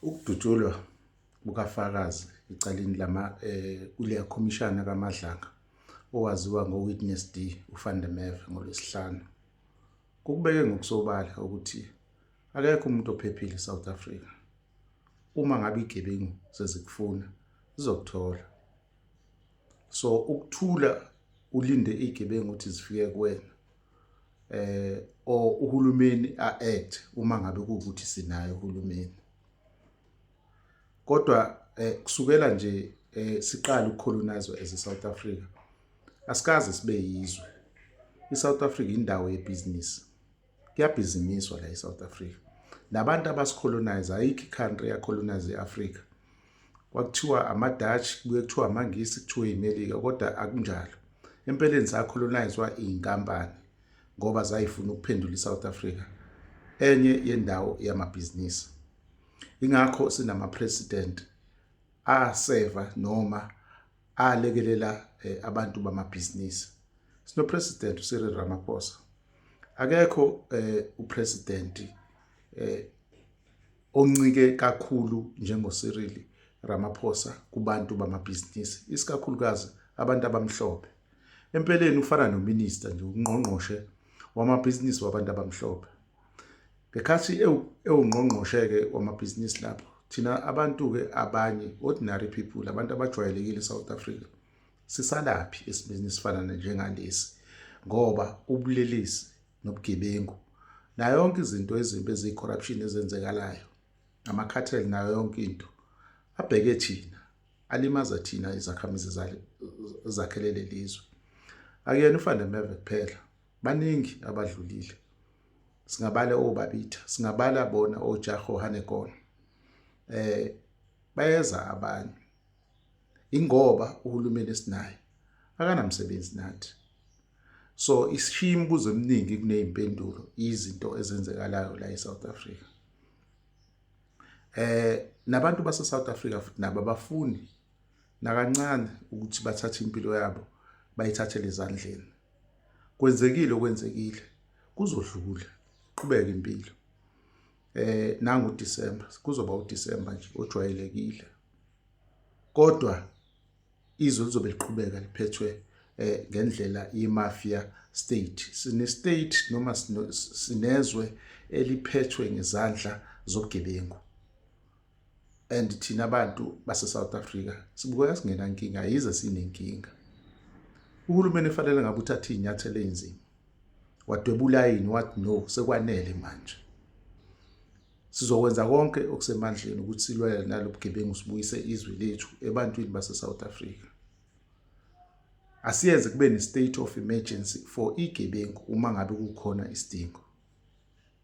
Ukudutshulwa kukafakazi ecaleni lama kuleya khomishana kaMadlanga owaziwa ngo-Witness D uVan der Merwe ngoLwesihlanu, kukubeke ngokusobala ukuthi akekho umuntu ophephile eSouth Africa. Uma ngabe igebengu sezikufuna zizokuthola. So ukuthula ulinde igebengu ukuthi zifike kuwena or uhulumeni a-act uma ngabe kuwukuthi sinayo uhulumeni. Kodwa kusukela nje siqala ukucolonizwa as South Africa, asikaze sibe yizwe. ISouth Africa indawo yebhizinisi, kuyabhiziniswa la eSouth Africa. Nabantu abasicolonize, ayikho i-country eyacolonize i-Africa. Kwakuthiwa ama-Dutch, kubuye kuthiwa amaNgisi, kuthiwe iMelika, kodwa akunjalo. Empeleni sacolonizwa iy'nkampani ngoba zayifuna ukuphendula iSouth Africa enye yendawo yamabhizinisi. Ingakho sinama-president aseva noma alekelela abantu bamabhizinisi. Sino-president uCyril Ramaphosa. Akekho upresident oncike kakhulu njengoCyril Ramaphosa kubantu bamabhizinisi, isikakhulukazi abantu abamhlophe. Empeleni ufana nominister nje, ungqongqoshe wamabhizinisi wabantu abamhlophe. Ngekhathi ewungqongqoshe-ke wamabhizinisi lapho, thina abantu-ke abanye, ordinary people, abantu abajwayelekile eSouth Africa, sisalaphi esimeni esifana njengalesi? Ngoba ubulelesi nobugebengu nayo yonke izinto ezimbi eziyi-corruption ezenzekalayo, ama-cartel nayo yonke into, abheke thina, alimaza thina izakhamizi ezakhele lelizwe. Akuyena uVan der Merwe kuphela, baningi abadlulile. Singabala oBabita, singabala bona oJago Hanekom. Bayeza abanye. Ingoba uhulumeni esinaye akanamsebenzi nathi. So isishiya imibuzo eminingi kuneyimpendulo izinto ezenzekalayo la eSouth Africa. Nabantu base South Africa futhi nabo abafuni nakancane ukuthi bathathe impilo yabo bayithathele ezandleni. Kwenzekile okwenzekile, kuzodlula, qhubeka impilo. Nangu December, kuzoba uDecember nje ojwayelekile. Kodwa izwe lizobe liqhubeka liphethwe ngendlela ye-mafia state. Sine state noma sinezwe eliphethwe ngezandla zobugebengu. And thina abantu base South Africa sibukeka singenankinga, yize sinenkinga. Uhulumeni efanele ngabe uthatha izinyathelo ezinzima, wadweba ulayini wathi no, sekwanele manje. Sizokwenza konke okusemandleni ukuthi silwele nalobugebengu, sibuyise izwe lethu ebantwini base South Africa. Asiyenze kube ne state of emergency for igebengu uma ngabe kukhona isidingo.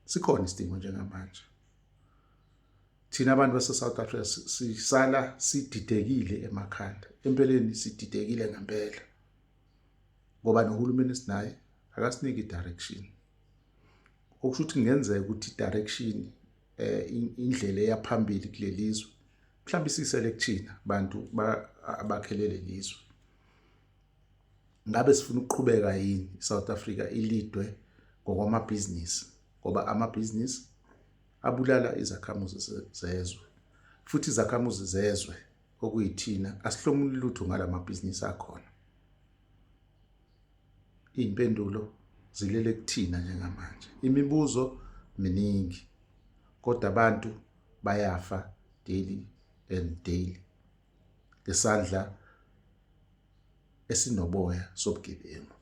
Sikhona isidingo njengamanje. Thina abantu base South Africa sisala sididekile emakhanda. Empeleni sididekile ngempela. Ngoba nohulumeni esinaye akasiniki direction. Okusho ukuthi kungenzeka ukuthi direction, indlela eyaphambili kulelizwe, mhlawumbe isisele kuthina bantu abakhele lelizwe. Ngabe sifuna ukuqhubeka yini iSouth Africa ilidwe ngokwamabhizinisi? Ngoba amabhizinisi abulala izakhamuzi zezwe, futhi izakhamuzi zezwe okuyithina asihlomuli lutho ngalamabhizinisi akhona. Iy'mpendulo zilele kuthina njengamanje. Imibuzo miningi, kodwa abantu bayafa daily and daily ngesandla esinoboya sobugebengu.